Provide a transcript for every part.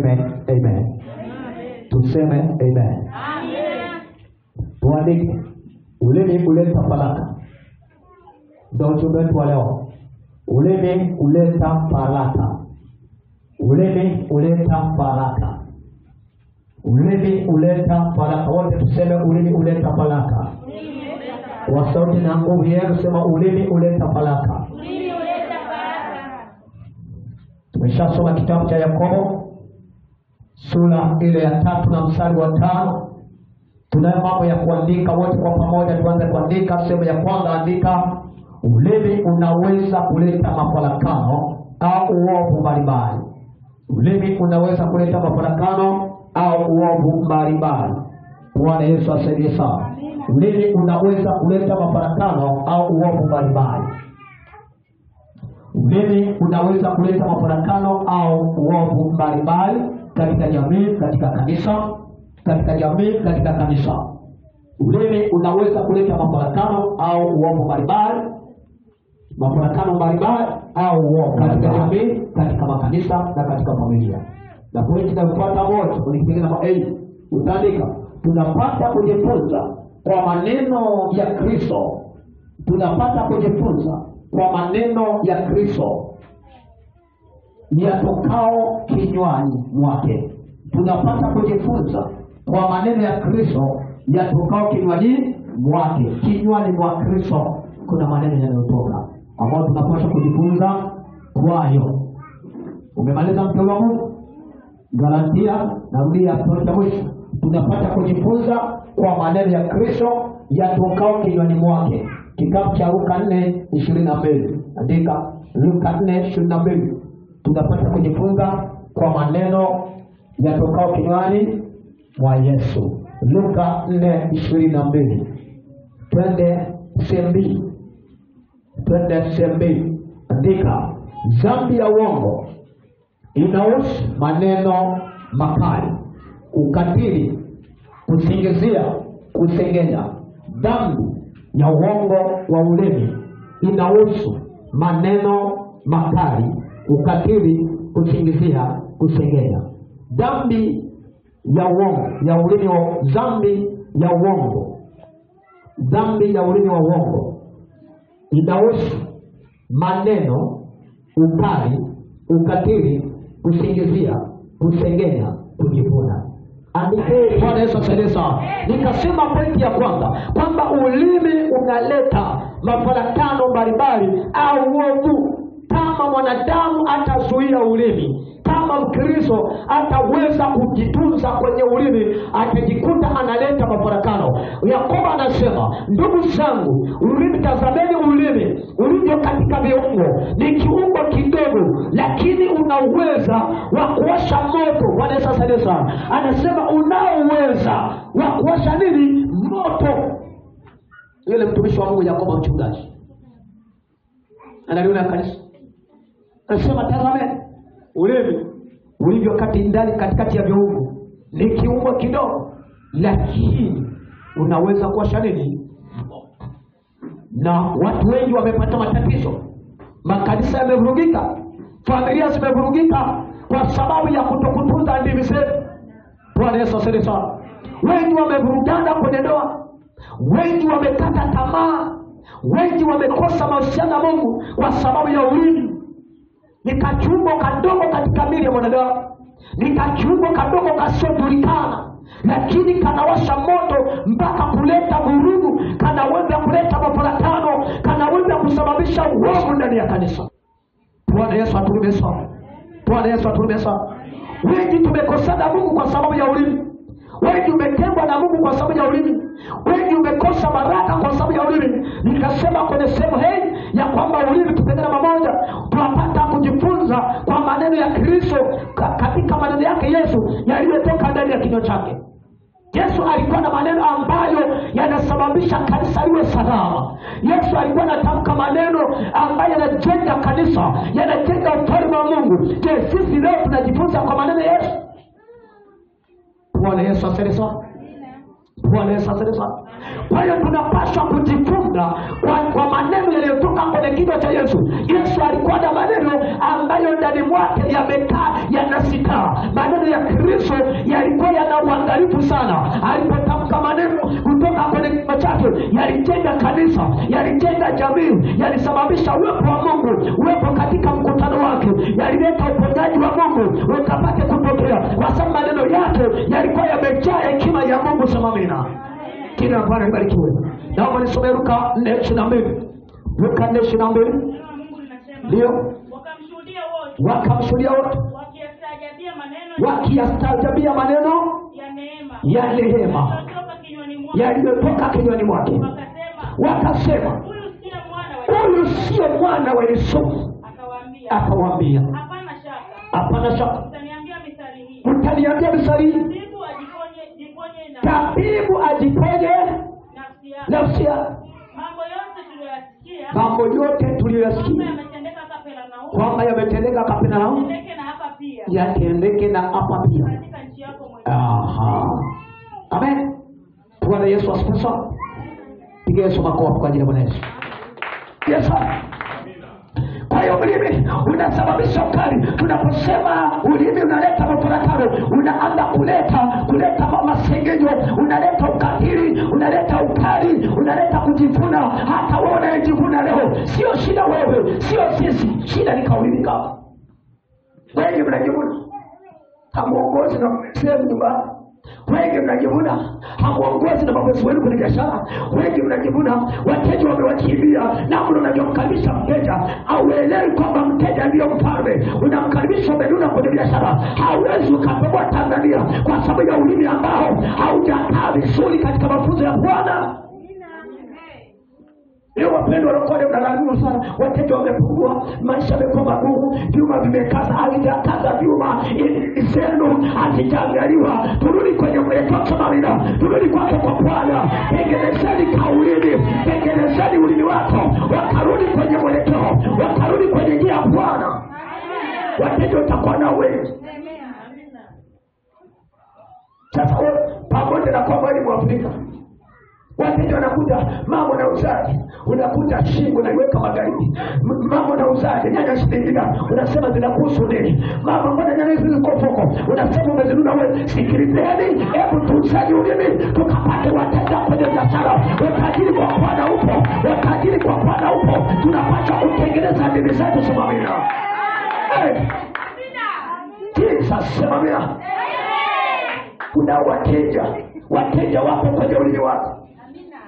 Tuseme amen. Tuseme amen. Amen. Tuandike, ulimi huleta faraka. Ndio ujumbe wetu wa leo. Ulimi huleta faraka. Ulimi huleta faraka. Ulimi huleta faraka. Wote tuseme ulimi huleta faraka. Kwa sauti na nguvu yenu sema ulimi huleta faraka. Ulimi huleta faraka. Tumeshasoma kitabu cha Yakobo sura ile ya 3 na mstari wa 5. Tunayo mambo ya kuandika, wote kwa pamoja tuanze kuandika. Sehemu ya kwanza, andika: ulimi unaweza kuleta mafarakano au uovu mbalimbali. Ulimi unaweza kuleta mafarakano au uovu mbalimbali. Bwana Yesu asaidie sana. Ulimi unaweza kuleta mafarakano au uovu mbalimbali. Ulimi unaweza kuleta mafarakano au uovu mbalimbali katika jamii, katika kanisa, katika jamii, katika kanisa. Ulimi unaweza kuleta mafarakano au uovu mbalimbali, mafarakano mbalimbali au uovu katika jamii, katika makanisa na katika familia. Na pointi inayofuata moja, kwenye namba 8, utaandika: tunapata kujifunza kwa maneno ya Kristo. Tunapata kujifunza kwa maneno ya Kristo yatokao kinywani mwake. Tunapata kujifunza kwa maneno ya Kristo yatokao kinywani mwake. Kinywani mwa Kristo kuna maneno yanayotoka ambayo tunapaswa kujifunza kwayo. Umemaliza mtu wa Mungu? Galatia, narudia pointi ya mwisho. Tunapata kujifunza kwa maneno ya Kristo yatokao kinywani mwake. Kitabu cha Luka 4:22. Andika Luka 4:22. Tunapata kujifunza kwa maneno yatokao kinywani mwa Yesu. Luka 4:22. Twende sehemu B. Twende sehemu B. Andika: dhambi ya uongo inahusu maneno makali, ukatili, kusingizia, kusengenya. Dhambi ya uongo wa ulimi inahusu maneno makali, ukatili, kusingizia, kusengenya. Dhambi ya uongo ya ulimi wa dhambi ya uongo, dhambi ya ulimi wa uongo inahusu maneno, ukali, ukatili, kusingizia, kusengenya, kujivuna. Andike. Bwana Yesu asaidie sana. Nikasema pointi ya kwanza kwamba ulimi unaleta mafarakano mbalimbali au uovu. Kama mwanadamu atazuia ulimi, kama Mkristo ataweza kujitunza kwenye ulimi, atajikuta analeta mafarakano. Yakobo anasema, ndugu zangu, ulimi, tazameni ulimi ulivyo katika viungo, ni kiungo kidogo lakini una uweza wa kuwasha moto. Bwana Yesu asaidie sana. Anasema unao uweza wa kuwasha nini? Moto. Yule mtumishi wa Mungu Yakobo mchungaji analiona kanisa, anasema tazameni ulimi ulivyo kati ndani katikati ya viungo, ni kiungo kidogo lakini unaweza kuwasha nini? Na watu wengi wamepata matatizo, makanisa yamevurugika, familia zimevurugika kwa sababu ya kutokutunza ndimi zetu. Bwana Yesu asifiwe sana. Wengi wamevurugana kwenye ndoa, wengi wamekata tamaa, wengi wamekosa mahusiano na Mungu kwa sababu ya ulimi. Ni kakiungo kadogo katika miili ya mwanadamu, ni kakiungo kadogo kasiojulikana, lakini kanawasha moto mpaka kuleta vurugu, kanaweza kuleta mafarakano, kanaweza kusababisha uovu ndani ya kanisa. Bwana Yesu atuhurumie sana. Bwana Yesu atuhurumie sana. Wengi tumekosana Mungu kwa sababu ya ulimi. Wengi umetengwa na Mungu kwa sababu ya ulimi. Wengi umekosa baraka kwa sababu ya ulimi. Nikasema kwenye sehemu hii ya kwamba ulimi, kipengele namba 1, tunapata kujifunza kwa maneno ya Kristo, katika maneno yake Yesu yaliyotoka ndani ya kinywa chake. Yesu alikuwa na maneno ambayo yanasababisha kanisa liwe salama. Yesu alikuwa anatamka maneno ambayo yanajenga kanisa, yanajenga ufalme wa Mungu. Je, sisi leo tunajifunza kwa maneno ya Yesu? Bwana Yesu asifiwe sana. Bwana Yesu asifiwe sana. Kwa hiyo tunapaswa kujifunza kwa maneno yaliyotoka kwenye kinywa cha Yesu. Yesu alikuwa na maneno ambayo ndani mwake yamekaa yanasitaa. Maneno ya Kristo yalikuwa yana uangalifu sana. Alipotamka maneno kutoka kwenye kinywa chake, yalijenga kanisa, yalijenga jamii, yalisababisha uwepo wa Mungu uwepo katika mkutano wake, yalileta uponyaji wa Mungu ukapate kutokea, kwa sababu maneno yake yalikuwa yamejaa hekima ya Mungu. Sema amina. Kila Bwana libarikiwe. Naomba nisome Luka 4:22. Luka 4:22. Ndio. Wakamshuhudia wote wakiyastaajabia maneno ya neema yaliyotoka kinywani mwake, wakasema, huyu sio mwana wa Yusufu? Akawaambia, hapana shaka mtaniambia mithali hii, tabibu ajiponye nafsi yake. Mambo yote tuliyoyasikia kwamba yametendeka Kapernaumu, yatendeke na hapa pia. Aha. Amen. Bwana Yesu asifiwe sana. Piga Yesu makofi kwa ajili ya Bwana Yesu. Yesu. Kwa hiyo ulimi unasababisha ukali. Tunaposema ulimi unaleta mafarakano, unaanza kuleta masengenyo, unaleta ukatili, unaleta ukali, unaleta kujivuna. Hata wewe unayejivuna leo, sio shida wewe, sio sisi, shida ni kauli yako. Wengi mnajivuna hamuongozi na sehemu nyumbani. Wengi mnajivuna hamuongozi na mabosi wenu kwenye biashara. Wengi mnajivuna wateja wamewakimbia, na mnavyomkaribisha mteja hauelewi kwamba mteja ndiyo mfalme. Unamkaribisha umenuna kwenye biashara, hauwezi ukatoboa Tanzania kwa sababu ya ulimi ambao haujakaa vizuri katika mafunzo ya Bwana. Leo wapendwa walokole mnalalamika sana, wateja wamepungua, maisha yamekuwa magumu, vyuma vimekaza. Havijakaza vyuma zenu hazijaangaliwa. Turudi kwenye mwelekeo, sema turudi kwake kwa Bwana. Tengenezeni kaulini, tengenezeni ulimi wako, wakarudi kwenye mwelekeo, wakarudi kwenye njia ya Bwana. Wateja utakuwa nao wengi. Sasa pamoja na kwamba ni Mwafrika, wateja wanakuja, mama unauzaje? Unakuta shingo unaiweka magharibi. Mama unauzaje? Nyanya shilingi ngapi? Unasema zinakuhusu nini? Mama mbona nyanya hizi ziko foko? Unasema umezinunua wewe. Sikilizeni, hebu tuuzeni ulimi tukapate wateja kwenye biashara. Utajiri kwa Bwana upo, utajiri kwa Bwana upo. Tunapaswa kutengeneza ndimi zetu. Sema amina. Jesus, sema amina. Kuna wateja, wateja wapo kwenye ulimi wako.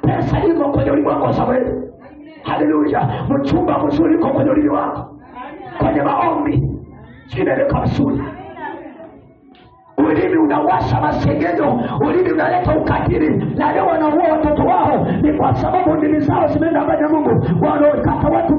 Pesa iko kwenye ulimi wako Samuel. Haleluya. Mchumba mzuri uko kwenye ulimi wako. Kwenye maombi inaeleka vizuri. Ulimi unawasha masengenyo, ulimi unaleta ukatili. Na leo wanaua watoto wao ni kwa sababu ndimi zao zimeenda mbali na Mungu. Wanaokata watu